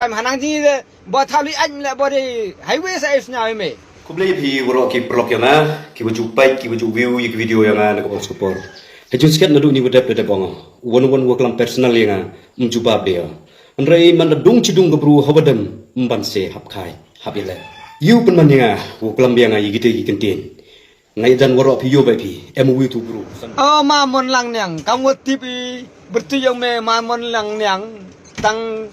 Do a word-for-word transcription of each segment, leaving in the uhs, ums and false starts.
Em hanang jing de ba thaw li ain le ba de highway sa es nya me. Khublei phi waroh ki paralok ïa nga, ki ba ju peit, ki ba ju view ïa ki video ïa nga na ka por sha ka por. Ha ju sket naduh ni wa dep da dep ong. Wan wan wa klam personal ïa nga, ym jubab de ïa. Hynrei man da dung chi dung ka bru ha wa dem, ym ban se hap khai, hap ïa le. Ïu pynman ïa nga, wa klam ïa nga ïa ki te ki kyntien. Nga ïa jan waroh phi ïoh bai phi, em wi tu bru. Oh ma mon lang niang, kam wa tip i, bertu yong me ma mon lang niang, tang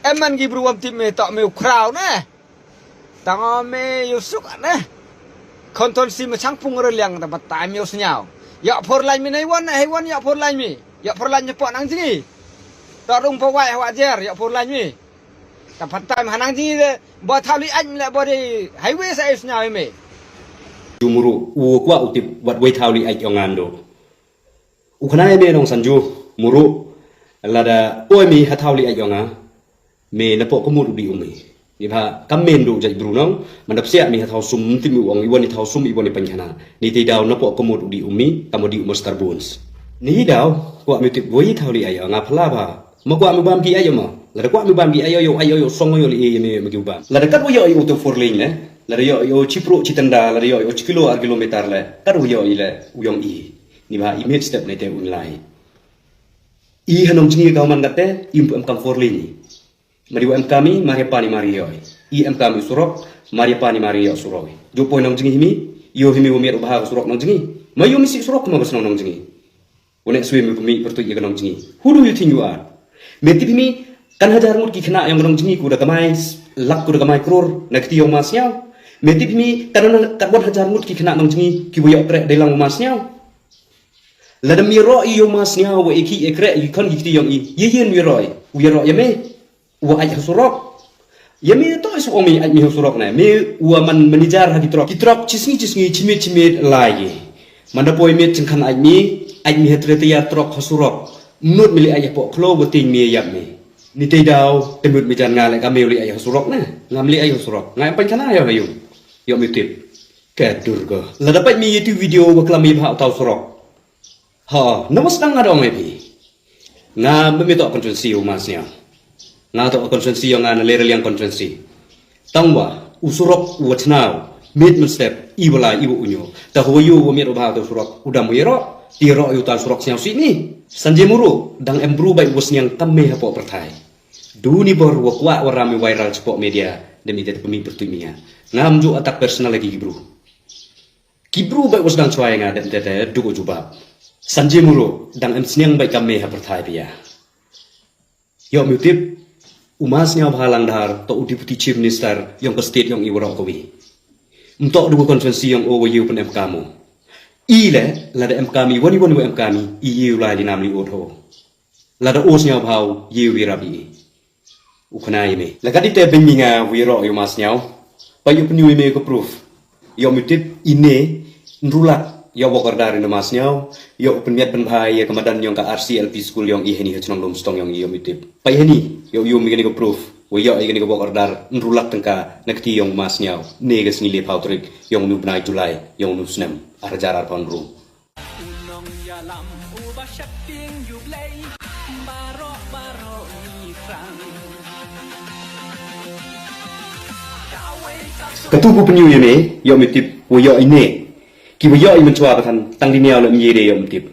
em man ki bru wam tip me tok me u kraw ne. Tang o me ïu suk ne. Konton si me chang pung re liang ta batai me u sñiaw. Ïa por lain me nei wan, hei wan ïa por lain me. Ïa por lain me po nang jingi. Tok rung po wai hawa jer, ïa por lain me. Ta batai me hanang jingi de, ba thaw li ain le ba de highway sa es nya me. Ju muru, u kwa u tip wat wei thaw li ain yong ando. U khana ïa me nong sanju, muru, lada poi me ha thaw li ain yong nga, me na po kumut u di umi. Ni ba, kam men du jai bru nong, man da psiak me ha thaw sum, tim u ong, i wan i thaw sum, i wan i pan khana. Ni te daw na po kumut u di umi, kam u di u master bones. Ni daw, kwa me tip wei thaw li ain yong nga phala ba. Ma kwah me bam ki ayo ma. Lada kwah me bam ki ayo yo ayo yo song yo li e me me ki bam. Lada kat wa yo yo to four lane ne. Lada yo yo chipro chitenda lada yo yo chikilo ar kilometer le. Kat wa yo i le u yong i. Ni ba i met step ne te un lai. I hanong jingi ka man kat te im em kam four lane. Ma di wa em kami mari pani mari yo. I em kami surok mari pani mari yo surok. Jo poi nong jingi himi. Yo himi wa miat u baha surok nong jingi. Ma yo misi surok ma bas nong nong jingi. Wane swe mi pumi pertui ïa ka nong jingi. Who do you think you are? Me tip mi kan hajar ngut ki khynnah yong ka nong jingi ku da kamai s- lak ku da kamai kror na kti yong ma sñiaw. Me tip mi kan na- kan wan hajar ngut ki khynnah nong jingi ki wa yok krek dei lang ma sñiaw. Lada mi ro i yong ma sñiaw wa eki e krek i kon ki kti yong i. Ye yen wi roi. Wi ro ya me. Wa ait ha surok. Ya me to isu ong me ait me ha surok na. Me wa man manager ha ki trok. Ki trok chisngi chisngi chimit chimit lai ye. Manda poi me chingkhan ait me, ait me ha tre tayar trok ha surok. Mut me li ait ha pok klo wa ting me yap me. Ni te daw, te mut me jan nga le ka me li ait ha surok na. Ngam li ait ha surok. Nga em pan kana ya ha yung. Yo me tip. Ka dur go. Lada pait me ye tu video wa klam me bha tau surok. Ha, na mas tang nga dong e phi. Nga memi tok konstituensi u ma sñiaw. Nga tok konstituensi yong nga na Leraliang konstituensi. Tang wa, u surok u wa chnaw, mit men step, i wa lai, i wa unyo. Ta huwa yu wa mit u bha ta surok, u dam u yero, ti yero yu ta surok sñiaw si ni. Sanje muru, dang em bru bai u wa sñiang kam me hapo perthai. Du ni bor wa kwah wa ram i viral chapo media, dem i te pemi pertui mi ya. Ngam ju atak personal lagi ki bru. Ki bru bai u sdang chwa ïa nga dep te te duk u jubab. Sanjay Muruk dang em sniang bai kam me ha pyrthai pia. Ïoh mi u tip, u ma sniaw bha lang dhar to u deputy chief minister yong ka state yong i waroh kawi. Mtok du ka constituency yong o wa yu pyn em kam u. I le lada em kam i wani wani wa em kam i i yu lai li nam li ut ho. Lada u sniaw bha u yu wi rap i. U khana ïa me. La ka dei te beiñ mi nga wi roh ïa u ma sniaw. Pa ïa u pynïu ïa me ka proof. Ïa u tip ine nrulak ïa u wok ordar ïa u ma sniaw. Ïa u pynmiat pynbha ïa ka madan yong ka R C L P school yong i hani ha chnong Lumstong yong i ïa u tip. Pa ïa hani ïa u ïa u mi kane ka proof. Wa ïa u ïa kane ka wok ordar nrulak tengka na kti yong u ma sniaw. Ne ka sngi le phaw tarik yong u bnai July yong u snem ar hajar ar phaw hynriew. U nongïalam uba sheptieng U Blei baroh baroh ngi thrang. Katu ku pynïu ïa me, ïoh me tip, wa ïoh ine. Ki wa ïoh i mynchwa ba than, tang diniaw la me ïa de ïoh me tip.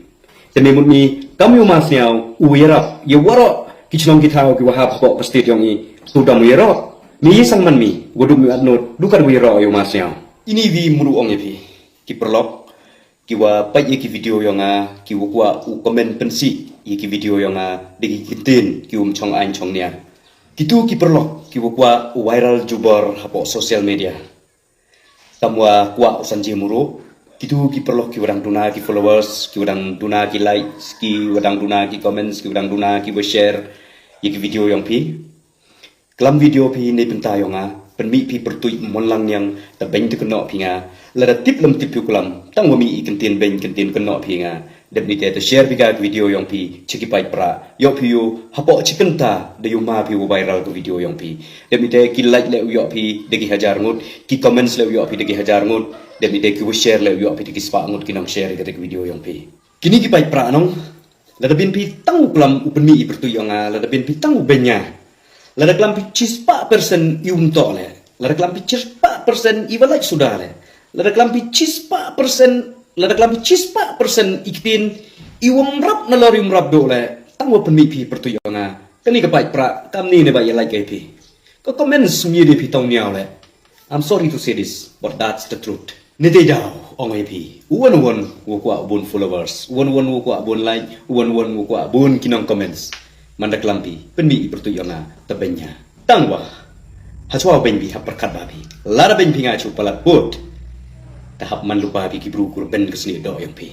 Te me mut mi, kam ïoh ma sniaw, u ïarap, ïa waroh, ki chnong ki thaw, ki wa hap hapoh ka state yong i, tu dam u ïaroh. Me ïa sang man mi, wa dum ïoh atnot, du kat u ïaroh ïoh ma sniaw. Ini wi muru ong ïa phi, ki pyrlok, ki wa peit ïa ki video yong nga, ki wa kwah u comment pynsih ïa ki video yong nga, da ki kyntien ki um chong aiñ chong nia. Kitu ki pyrlok ki wa kwah u viral jubor hapoh social media. Kam wa kwah u Sanjay Muruk, kitu ki pyrlok ki wa dang duna ki followers, ki wa dang duna ki likes, ki wa dang duna ki comments, ki wa dang duna ki wa share ïa ki video yong phi. Klam video phi ne pynta yong nga, pynmih phi pyrtuit mon lang niang, ta beiñ te kynnoh phi nga. Lada tip lem tip phi u klam, tang wa mih i kyntien beiñ kyntien kynnoh phi nga. Dep ni te ta share phi ka video yong phi, chi ki paid pra, ïoh phi yu, hapoh chi kynta, da yu ma phi u viral ka video yong phi. Dep ni te ki like le u ïoh phi, da ki hajar ngut, ki comments le u ïoh phi, da ki hajar ngut, dep ni te ki wa share le u ïoh phi, da ki spah ngut ki nong share ka te ka video yong phi. Kini ki paid pra nong, lada bin phi tang u klam u pynmih i pyrtuit yong nga, lada bin phi tang u beiñ nga. Lada klam phi chispah percent i um toh leh. Lada klam phi chispah percent i ba lait suda leh. Lada klam phi chispah percent, lada klam phi chispah percent i ktien i um rap na lor i um rap doh leh. Tang wa pynmih phi pyrtuit ïa nga. Kani ka paid prah kam ni ne ba ïa lait ka phi. Ka comments mih de phi tong niaw leh. I'm sorry to say this, but that's the truth. Nite daw ong ïa phi. Uwan uwan wa kwah bun followers. Uwan uwan wa kwah bun like. Uwan uwan wa kwah bun ki nong comments. Manda klam phi pynmih i pyrtuit ïa nga ta beiñ ïa. Tang wa ha chwa beiñ phi hap pyrkhat ba phi. Lada beiñ phi nga chu palat put. Ta hap man lupa phi ki bru kur ben ka sni doh ïa phi.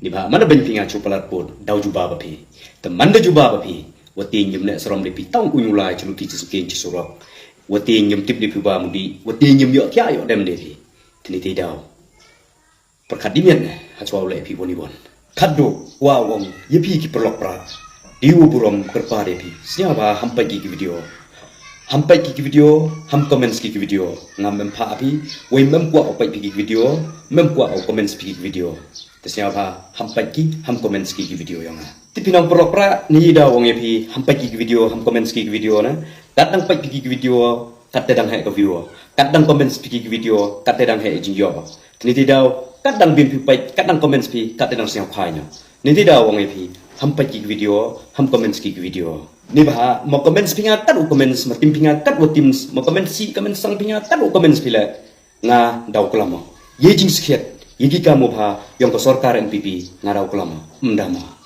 Ni ba manda beiñ phi nga chu palat put daw juba ba phi. Ta manda juba ba phi. Wati ngim ne sarom de phi tang u nyulai chu luti chu skin chu surok. Wati ngim tip de phi ba mudi. Wati ngim ïoh kya ïoh dem de phi. Tini ti daw. Pyrkhat di mian ne ha chwa u leh phi boni bon. Khat do wa ong ïa phi ki pyrlok prah. Di u burom kyrpa de phi. Sñiaw ba ham pait ki ki video. Ham pait ki ki video, ham comments ki ki video. Ngam em pha phi, wei mem kwah u pait phi ki ki video, mem kwah u comments phi ki ki video. Te sñiaw ba ham pait ki, ham comments ki ki video ïa nga. Te phi nong pyrlok prah ni daw ong ïa phi ham pait ki ki video, ham comments ki ki video na. Kat dang pait phi ki ki video, kat te dang heh ka view. Kat dang comments phi ki ki video, kat te dang heh jingïoh. Te ni ti daw, kat dang bim phi pait, kat dang comments phi, kat te dang sñiaw khai ïa. Ni ti daw ong ïa phi ham pait ki ki video, ham comments ki ki video. Ni ba mo comments phi nga kat u comments, mo tim phi nga kat u tim, mo comments si comments sang phi nga kat u comments phi leh. Nga daw klam mo. Ye jingskhiat, ye ki kam mo ba yong ka sorkar N P P, nga daw klam mo. Mda mo.